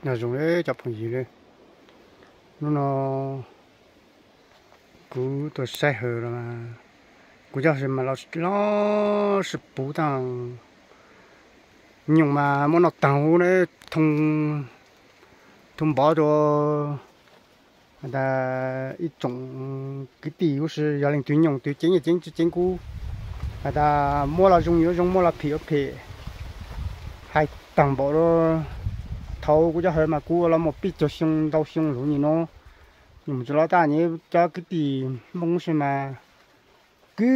Nyob zoo cov phooj ywg, hnub no kuv tuaj saib hawm los, kuv cov hawm mas los sib puv tag, nyoos mas muab noj tag huv na, thoo npov rau ib tsoom kwv tij huv si, yog leej twg nyoos twg ceev ceev tsis ceev kuv has tas muab los zoo yuav zoo, muab los phem yuav phem. Hais tag npaum rau thaum kuv cov hawm mas kuv ua los muaj peb caug xyoo ntau xyoo lawm nim no, nyoos tsis los tag, cov kwv tij Hmoob si mas kwv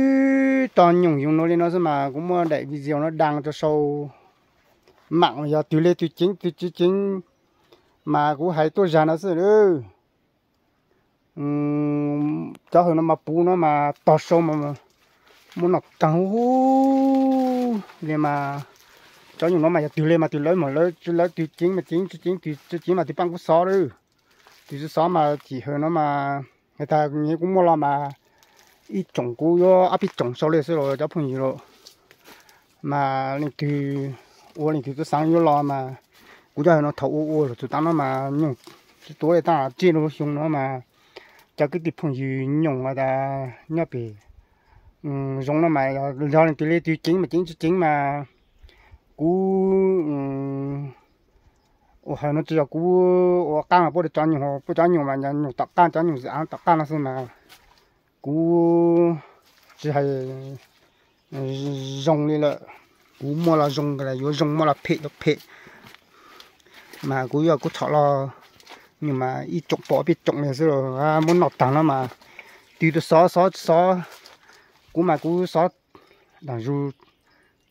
tij nyoos zoo no li no xwb mas kuv muab daim video no da rau sau mam yog twg li twg ceev twg tsis ceev mas kuv hais tuaj zag no xwb. Cov hawm no mas puv no mas tog sau mas muab noj tag huv huv li mas, cov nyoos no mas yog twg li mas twg lawv mas lawv, lawv twg ceev mas ceev tsis ceev, twg tsis ceev mas twg pab kuv xov lawm, twg tsis xov mas cim hawm no mas has tas kuv muaj los mas ib tsoom kuv yuav ob peb tsoom sau li xwb los cov phooj ywg los mas leej twg ua leej twg tub xaav yuav los mas kuv cov hawm no thaum ua ua lug txug tav no mas nyoos tsis tuav li tag, tsib rau lub xyoo no mas cov kwv tij phooj ywg nyoos has tas nyob pem zoo no mas yog leej twg li twg ceev mas ceev tsis ceev mas kuv ua hawm no tsis yog kuv ua qaab mas puab cov nyoos, puab cov nyoos mas nyoos tom qaab, cov nyoos zam tom qaab no xwb mas kuv tsis hais zoo li lawm. Kuv muaj los zoo yuav zoo, muaj los phem yuav phem mas kuv yog kuv txhom los nyoos mas ib tsoom pom peb tsoom li xwb, muab noj tag no mas twg tuaj xov xov xov, kuv mas kuv xov dag zug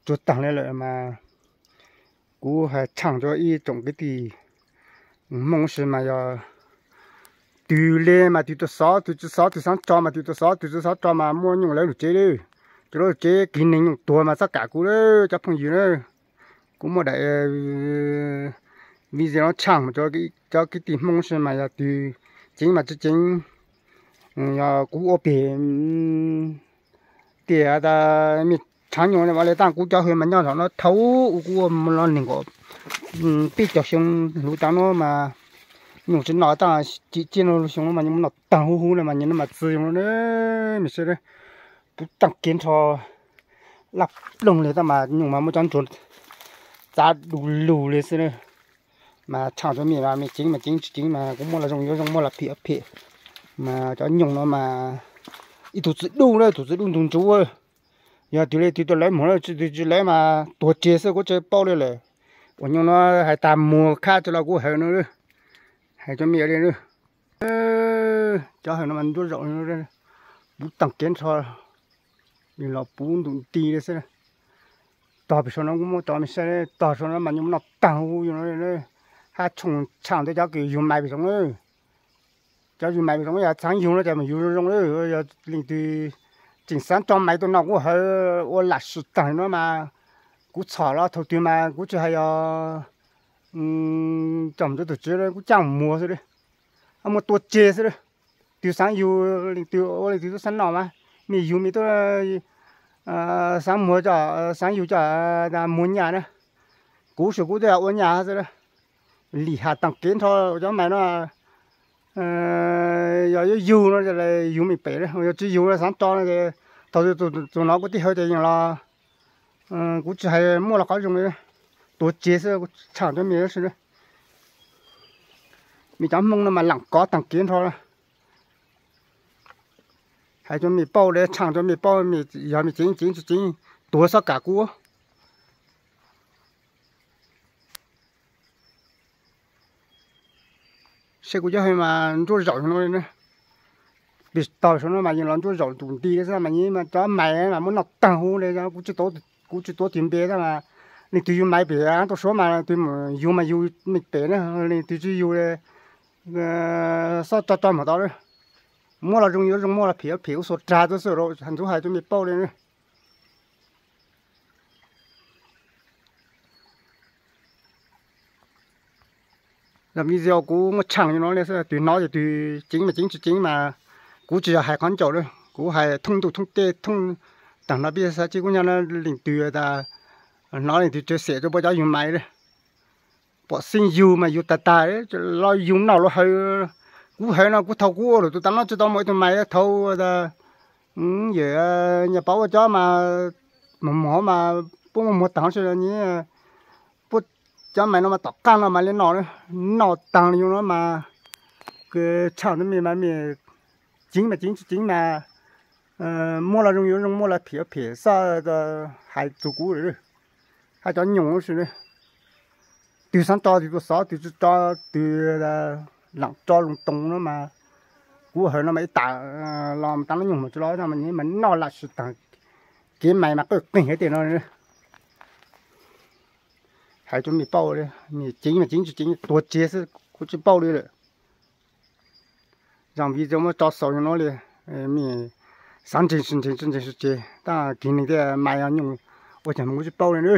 tsuag tag li lawm mas kuv has tshaaj rua ib tsoom kwv tij Hmoob si mas yog twg li mas twg tuaj xov, twg tsis xov twg xaav tso mas twg tuaj xov, twg tsis xov tso mas muaj nyoos lawv lub tsev lawm, cov lub tsev kwv neeg nyoos tuag mas txhob kam kuv lawm cov phooj ywg na. Kuv muaj daim video no tshaaj mas cov kwv tij Hmoob si mas yog twg ceev mas tsis ceev, yog kuv ua pem tias tas me tshaav nyoos ua li tag kuv cov hawm mas nyob zog no thaum ub kuv ua los neeg nkaum peb caug xyoo lug tav no mas nyoos tsis noj tag, tsim txiaj no lub xyoo no mas nyoos noj tag huv huv li mas nyoos no mas txi zoo no me sib puv taag kev nrho laj ploog li tab mas nyoos mas muaj cov ntsuag txav du lug li xwb na. Mas tshaaj rua mej mas mej ceev mas ceev, tsis ceev mas kuv muaj los zoo yuav zoo, muaj los phem yuav phem. Mas cov nyoos no mas ib tug txwv dub na, tus txwv dub ntug ntsuv, yog twg li twg tuaj lawv muag na, tsis twg tsis lawv mas tuag tseg xwb kuv tsis paub li lawm. Uas nyoos no hais tas muag khab tsis los kuv hawm no, hais rua mej li. Cov hawm no mas nruab zaum puv taag kev nrho, los puv ntum nti li xwb. Tog pem saum no kuv muab tso mej saib, tog saum no mas nyoos noj taag huv no, hab tshooj tshaaj ntawd cov kws yug mais pem zoov, cov yug mais pem zoov yog xaav yug no ces mas yug zoo zoo, yog leej twg tseem xaav tso mais tuaj noj kuv hawm ua lam sim taag no mas kuv txhom los thaum twg mas kuv tsis hais yog coj mus rua tug tsev kuv caaj muag xwb, muab tua tseg xwb. Twg xaav yug, leej twg ua leej twg tub xaav noj mas mej yug mej tub xaav muag, xaav yug coj muag nyaj na. Kuv sum kuv twb ua nyaj xwb. Lim has taag kev nrho cov mais no, yog yuav yug no yug mej pem, yog tsis yug xaav tso no, thaum txug no kuv tij hawm ces yeej los, kuv tsis hais muaj los qhov zoo li, tua tseg xwb, tshaaj rua mej xwb. Mej cov Hmoob no mas laam kov taag kev nrho. Hais rua mej paub li, tshaaj rua mej paub, yog mej ceev ceev tsis ceev, tuag txhob kam kuv. Saib kuv cov hawm mas nruab zaum no, pem tog saum no mas yeej los nruab zaum ntum nti li xwb mas cov mais mas muab noj taag huv li, kuv tsis tuav tug npe tab mas leej twg yug mais pem tuaj suav mas leej twg yug mas yug mej pem na, leej twg tsis yug li xob tso tso mus tod. Muab los zoo yuav zoo, muab los phem yuav phem, ua xuas rag tuaj xwb, ntxuav hais rua mej paub li na. Video kuv muab tshaaj li no li xwb, twg hnov ces twg ceev mas ceev, tsis ceev mas kuv tsis yog hais qhov ncauj li, kuv hais thoob ntuj thoob teb thoob, taag no peb xav tsis kuv nyob leej twg tas hnov leej twg tsis xeem rua puab cov yug mais li. pom xeeb yug mas yug tag tag, los yug noj los haws. Kuv haws no kuv thaum kuv ua lawm tus tav no tsis tau muaj ib tug mais thaum yawm nyias pov ua cov mas mos mos mas puab muaj muag taag si ni. Puab cov mais no mas tom qaab no mas li no, noj taag li yug no mas kws tshaj ntawd mej mas mej ceev mas ceev tsis ceev mas muab los zoo yuav zoo, muab los phim yuav phim, xav hais txug kuv lawm. Hab cov nyoog lub si, twg xaav tso twg tuaj xov, twg tsi tso twg laam tso loo toos no mas kuv hawm no mas ib tam los tav no nyoog mas tsi los mas noj lam sis taag, kev mais mas qwj qeeg hab tej no. Hais rua mej paub li, mej ceev mas ceev tsis ceev tuag tseg xwb kuv tsis paub li lawm. Zaaj video muab tso xaus li no li, mej xaav ntseeg ntseeg ntseeg tseg, tab kis neeg tej mais nyoog ua caag mas kuv tsis paub li na.